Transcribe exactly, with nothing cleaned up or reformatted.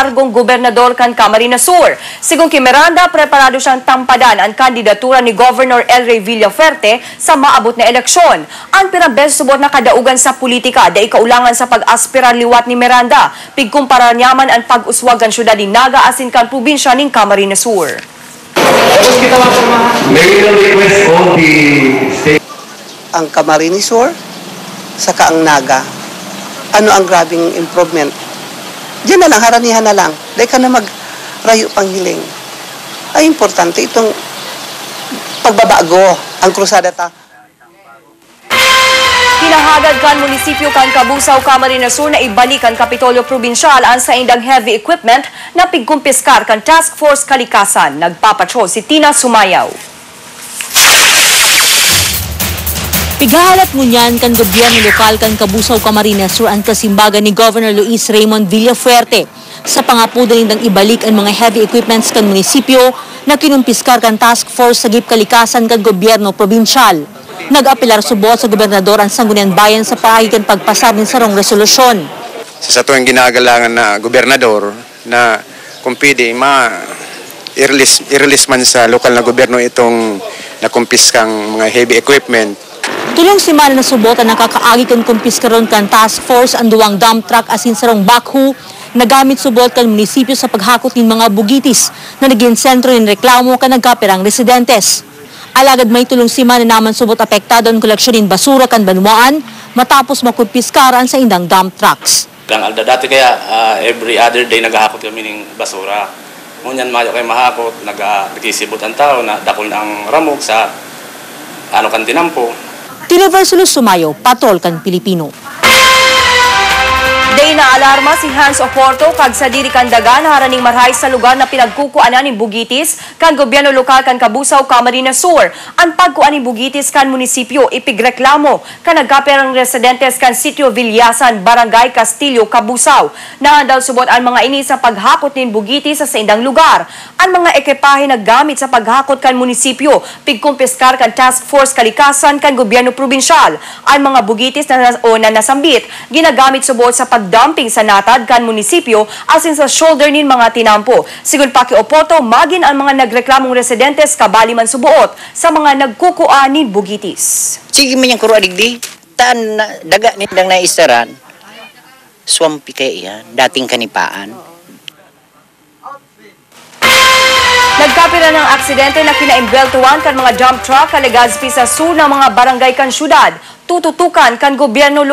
kargong gobernador kan Camarines Sur. Sigon ki Miranda, preparado siyang tampadan an kandidatura ni Governor El Rey Villafuerte sa maabot na eleksyon. An pirang beses subot na kadaugan sa politika, dai kaulangan sa pag-aspirar liwat ni Miranda. Pigkumpara niya man an pag-uswag kan syudad nin Naga asin kan probinsya nin Camarines Sur. May we request all the state Ang Camarines Sur, saka ang Naga. Ano ang grabing improvement? Diyan na lang, haranihan na lang. Dai ka na magrayo pang hiling. Ay, importante itong pagbabago, ang krusada ta. Hinahagad kan munisipyo kan Cabusao, Camarines Sur na ibalik kan Kapitolyo Probinsyal an saindang heavy equipment na pigkumpiskar kan Task Force Kalikasan. Nagpapatrol si Tina Sumayaw. Pighahalat ngunyan kan gobyerno lokal kan Cabusao, Camarines Sur an kasimbagan ni Governor Luis Raymond Villafuerte sa pangapodan nindang ibalik an mga heavy equipments kan munisipyo na kinumpiskar kan task force sagip kalikasan kan gobyerno probinsyal. Nag-apelar subot sa gobernador an Sangguniang Bayan sa paagi kan pagpasar nin sarong resolusyon. Sa satuang ginagalangan na gobernador na kung pwede, ma-, i-release, i-release man sa lokal na gobyerno itong nakumpiskang mga heavy equipment. Tolong semana na subot an nakakaagi kan kumpiskaron kan task force an duwang dump truck asin sarong backhoe na gamit subot kan munisipyo sa paghakot nin mga bugitis na nagin sentro nin reklamo kan nagkapirang residentes. Alagad may tolong semana naman subot apektado an koleksyon nin basura kan banwaan matapos makumpiskar an saindang dump trucks. Ilang aldaw dati kaya, ah, every other day naghahakot kami ning basura. Ngunyan mayo kay mahakot, naga-, nagsisibot ang tao na dakul na ang ramog sa ano kan tinampo. Tino Versulo Sumayo, Patrol kan Pilipino. Dai naalarma si Hans Oporto kag sadiri kan daga na haraning marahay sa lugar na pinagkukuanan nin bugitis kan gobyerno lokal kan Cabusao, Camarines Sur. An pagkua nin bugitis kan munisipyo ipigreklamo kan nagkapirang residentes kan Sitio Villasan, Barangay Castillo, Cabusao. Naandal subot an mga ini sa paghakot nin bugitis sa saindang lugar. An mga ekipahe na gamit sa paghakot kan munisipyo pigkumpiskar kan Task Force Kalikasan kan gobyerno probinsyal. An mga bugitis na, o na nasambit, ginagamit subot sa pagdumping sa natad kan munisipyo asin sa shoulder nin mga tinampo. Sigon pa ki Oporto, magin an mga nagreklamong residentes kabali man suboot sa mga nagkukua nin bugitis. Sige man yang kuro digdi, taan na, daga nindang naistaran, swampi kaya iyan, dating kanipaan. Nagkapira ng aksidente na kinaimbweltuhan kan mga dump truck kan Legazpi sa sur na mga barangay kan syudad. Tututukan kan gobyerno lokal.